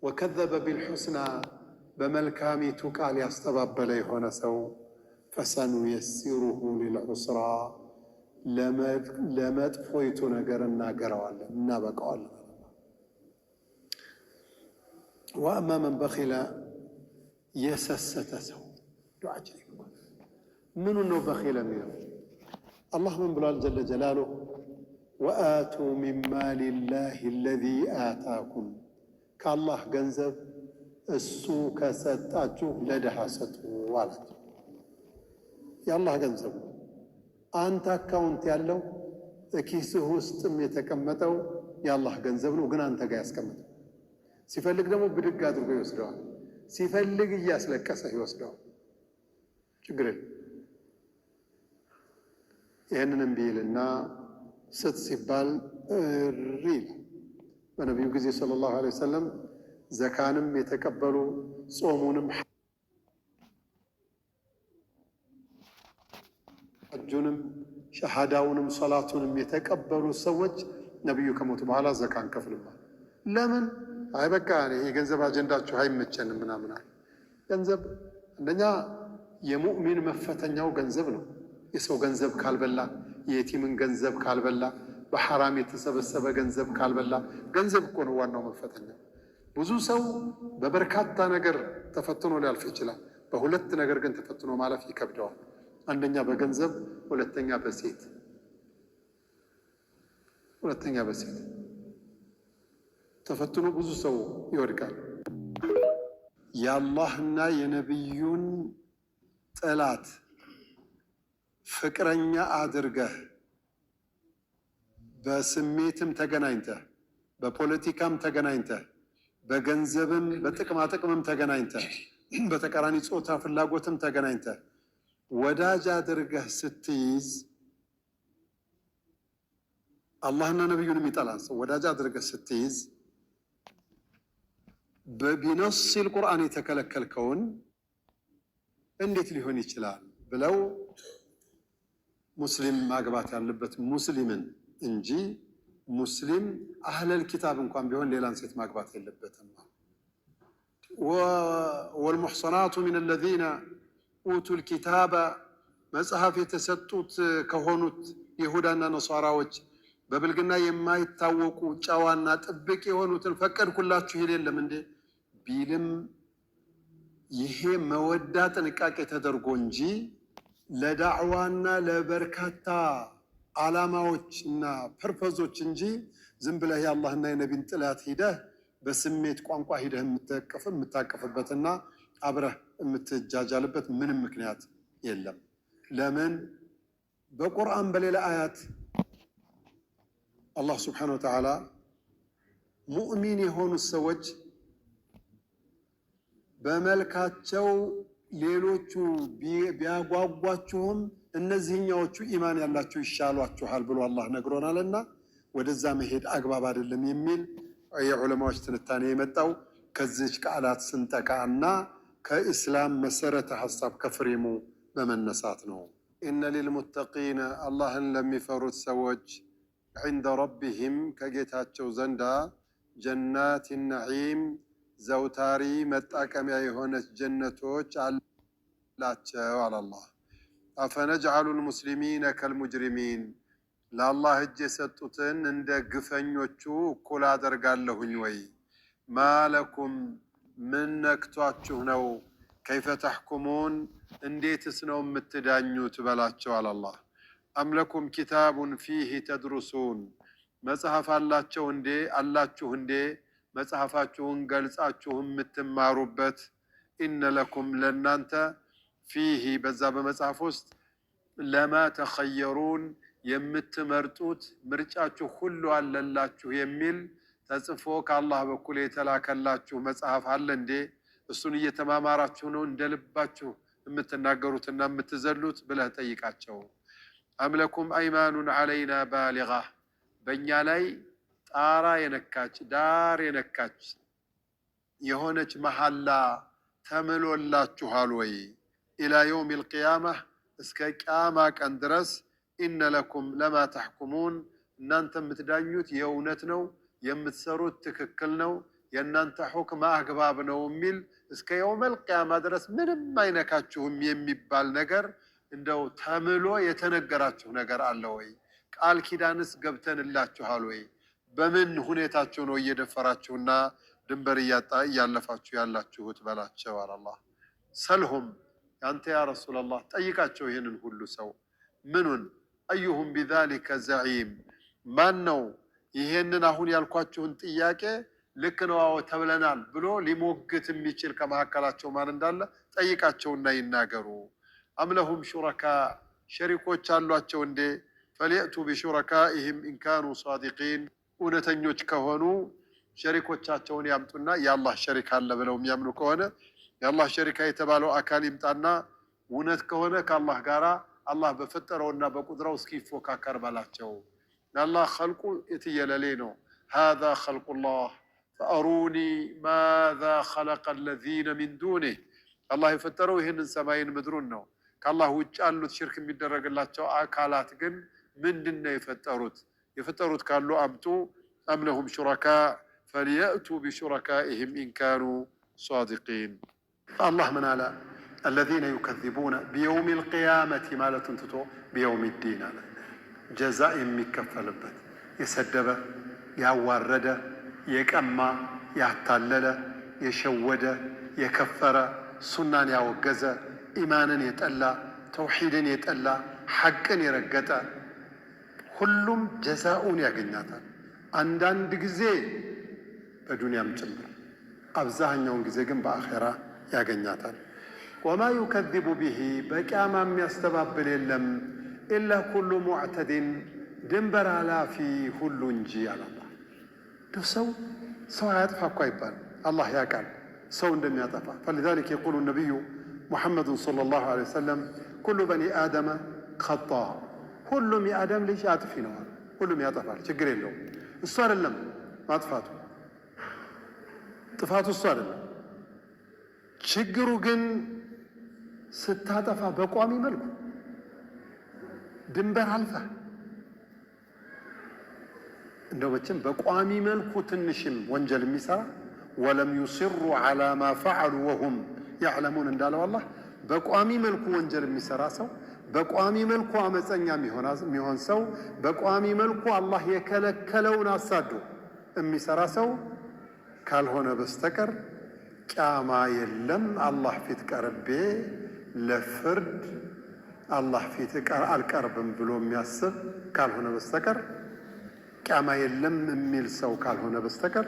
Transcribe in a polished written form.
وكذب بالحسنى በመልካሚቱ ቃል ያስተባበለ የሆነ ሰው فسنيسره للعسرى ለመጥፎይቱ ነገር እናገረዋለን፣ እናበቀዋለን። وأما من بخل የሰሰተ ሰው ዱዓችን ምኑ ነው بخل የሚለው? አላህ ምን ብሏል? جل جلاله وآتوا من مال الله الذي آتاكم ከአላህ ገንዘብ እሱ ከሰጣችሁ ለድሃ ሰጡ አላቸው። የአላህ ገንዘብ አንተ account ያለው ኪስህ ውስጥም የተቀመጠው የአላህ ገንዘብ ነው፣ ግን አንተ ጋር ያስቀመጠው። ሲፈልግ ደግሞ ብድግ አድርጎ ይወስደዋል። ሲፈልግ እያስለቀሰ ይወስደዋል። ችግር የለም። ይህንንም ቢልና ስጥ ሲባል እሪ ይላል። በነቢዩ ጊዜ صلى الله عليه وسلم ዘካንም የተቀበሉ ጾሙንም ሐጁንም ሸሃዳውንም ሰላቱንም የተቀበሉ ሰዎች ነቢዩ ከሞቱ በኋላ ዘካ አንከፍልም። ለምን? አይ በቃ የገንዘብ አጀንዳችሁ አይመቸንም ምናምናል። ገንዘብ አንደኛ የሙእሚን መፈተኛው ገንዘብ ነው። የሰው ገንዘብ ካልበላ፣ የየቲምን ገንዘብ ካልበላ፣ በሐራም የተሰበሰበ ገንዘብ ካልበላ፣ ገንዘብ እኮ ነው ዋናው መፈተኛ። ብዙ ሰው በበርካታ ነገር ተፈትኖ ሊያልፍ ይችላል። በሁለት ነገር ግን ተፈትኖ ማለፍ ይከብደዋል። አንደኛ በገንዘብ፣ ሁለተኛ በሴት። ሁለተኛ በሴት ተፈትኖ ብዙ ሰው ይወድቃል። የአላህና የነቢዩን ጠላት ፍቅረኛ አድርገህ በስሜትም ተገናኝተህ በፖለቲካም ተገናኝተህ በገንዘብም በጥቅማ ጥቅምም ተገናኝተህ በተቃራኒ ጾታ ፍላጎትም ተገናኝተህ ወዳጅ አድርገህ ስትይዝ፣ አላህና ነቢዩን የሚጠላን ሰው ወዳጅ አድርገህ ስትይዝ بنص القرآن የተከለከልከውን እንዴት ሊሆን ይችላል ብለው ሙስሊም ማግባት ያለበት ሙስሊምን እንጂ ሙስሊም أهل الكتاب እንኳን ቢሆን ሌላን ሴት ማግባት የለበትም። والمحصنات من الذين أوتوا الكتاب መጽሐፍ የተሰጡት ከሆኑት ይሁዳና ነሷራዎች በብልግና የማይታወቁ ጨዋና ጥብቅ የሆኑትን ፈቀድኩላችሁ ይል የለም እንዴ ቢልም ይሄ መወዳ ጥንቃቄ ተደርጎ እንጂ ለዳዕዋና ለበርካታ ዓላማዎች እና purpose ኦች እንጂ ዝም ብለህ የአላህና የነቢን ጥላት ሂደህ በስሜት ቋንቋ ሂደህ የምታቀፍበትና አብረህ የምትጃጃልበት ምንም ምክንያት የለም። ለምን በቁርአን በሌላ አያት አላህ سبحانه وتعالى ሙእሚን የሆኑት ሰዎች በመልካቸው ሌሎቹ ቢያጓጓችሁም እነዚህኛዎቹ ኢማን ያላቸው ይሻሏችኋል ብሎ አላህ ነግሮናልና ወደዛ መሄድ አግባብ አይደለም የሚል የዑለማዎች ትንታኔ የመጣው ከዚች ቃላት ስንጠቃ እና ከኢስላም መሰረተ ሀሳብ ከ frame ኡ በመነሳት ነው። إن للمتقين አላህን ለሚፈሩት ሰዎች عند ربهم ከጌታቸው ዘንዳ جنات النعيم ዘውታሪ መጣቀሚያ የሆነች ጀነቶች አላቸው አላህ። أفنجعل المسلمين كالمجرمين ለአላህ እጅ የሰጡትን እንደ ግፈኞቹ እኩል አደርጋለሁኝ ወይ? ما لكم ምን ነክቷችሁ ነው? كيف تحكمون እንዴትስ ነው የምትዳኙት? በላቸው አላህ። أم لكم كتاب فيه تدرسون መጽሐፍ አላቸው እንዴ አላችሁ እንዴ መጽሐፋችሁን ገልጻችሁ የምትማሩበት። إن لكم ለእናንተ فيه በዛ በመጽሐፍ ውስጥ لما تخيرون የምትመርጡት ምርጫችሁ ሁሉ አለላችሁ የሚል ተጽፎ ከአላህ በኩል የተላከላችሁ መጽሐፍ አለ እንዴ? እሱን እየተማማራችሁ ነው እንደ ልባችሁ የምትናገሩትና የምትዘሉት ብለህ ጠይቃቸው። أم لكم أيمان علينا بالغة በእኛ ላይ ጣራ የነካች ዳር የነካች የሆነች መሐላ ተምሎላችኋል ወይ? إلى يوم القيامة እስከ ቅያማ ቀን ድረስ إن لكم لما تحكمون እናንተ የምትዳኙት የእውነት ነው፣ የምትሰሩት ትክክል ነው፣ የእናንተ ሑክም አግባብ ነው የሚል እስከ የውመል ቂያማ ድረስ ምንም አይነካችሁም የሚባል ነገር እንደው ተምሎ የተነገራችሁ ነገር አለ ወይ? ቃል ኪዳንስ ገብተንላችኋል ወይ? በምን ሁኔታችሁ ነው እየደፈራችሁና ድንበር እያለፋችሁ ያላችሁት በላቸው አለ አላህ። سلهم አንተ يا رسول الله ጠይቃቸው ይህንን ሁሉ ሰው ምኑን أيهم بذلك زعيم ማን ነው ይሄንን አሁን ያልኳችሁን ጥያቄ ልክ ነው አዎ ተብለናል ብሎ ሊሞግት የሚችል ከመካከላቸው ማን እንዳለ ጠይቃቸውና ይናገሩ። أم لهم شركاء ሸሪኮች አሏቸው እንዴ? فليأتوا بشركائهم إن كانوا صادقين እውነተኞች ከሆኑ ሸሪኮቻቸውን ያምጡና የአላህ ሸሪክ አለ ብለው የሚያምኑ ከሆነ የአላህ ሸሪካ የተባለው አካል ይምጣና እውነት ከሆነ ከአላህ ጋራ አላህ በፈጠረውና በቁድራው እስኪፎካከር በላቸው። የአላህ ኸልቁ የትየለሌ ነው። هذا خلق الله فأروني ماذا خلق الذين من دونه። አላህ የፈጠረው ይህንን ሰማይን ምድሩን ነው። ከአላህ ውጭ ያሉት ሽርክ የሚደረግላቸው አካላት ግን ምንድን ነው የፈጠሩት? የፈጠሩት ካሉ አምጡ። أم لهم شركاء فليأتوا بشركائهم إن كانوا صادقين። አላህ ምን አለ? الذين يكذبون بيوم القيامة ማለቱን ትቶ بيوم الدين አለ። ጀዛ የሚከፈልበት የሰደበ፣ ያዋረደ፣ የቀማ፣ ያታለለ፣ የሸወደ፣ የከፈረ፣ ሱናን ያወገዘ፣ ኢማንን የጠላ፣ ተውሒድን የጠላ፣ ሐቅን የረገጠ ሁሉም ጀዛኡን ያገኛታል። አንዳንድ ጊዜ በዱንያም ጭምር፣ አብዛኛውን ጊዜ ግን በአኼራ ያገኛታል። وما يكذب به በቂያማ የሚያስተባብል የለም إلا كل معتد ድንበር አላፊ ሁሉ እንጂ አለ አላህ። እንደው ሰው ሰው አያጥፋ እኮ አይባልም። አላህ ያውቃል ሰው እንደሚያጠፋ። فلذلك يقول النبي محمد صلى الله عليه وسلم كل بني آدم خطاء፣ ሁሉም የአደም ልጅ አጥፊ ነው። ሁሉም ያጠፋል፣ ችግር የለውም። እሱ አይደለም ማጥፋቱ፣ ጥፋቱ እሱ አይደለም። ችግሩ ግን ስታጠፋ በቋሚ መልኩ ድንበር አልፈህ እንደው መቼም በቋሚ መልኩ ትንሽም ወንጀል የሚሰራ ولم يصروا على ما فعلوا وهم يعلمون እንዳለው አላህ በቋሚ መልኩ ወንጀል የሚሰራ ሰው፣ በቋሚ መልኩ አመፀኛ የሚሆን ሰው፣ በቋሚ መልኩ አላህ የከለከለውን አሳዶ የሚሰራ ሰው ካልሆነ በስተቀር ቂያማ የለም አላህ ፊት ቀርቤ ለፍርድ አላህ ፊት አልቀርብም ብሎ የሚያስብ ካልሆነ በስተቀር፣ ቂያማ የለም የሚል ሰው ካልሆነ በስተቀር።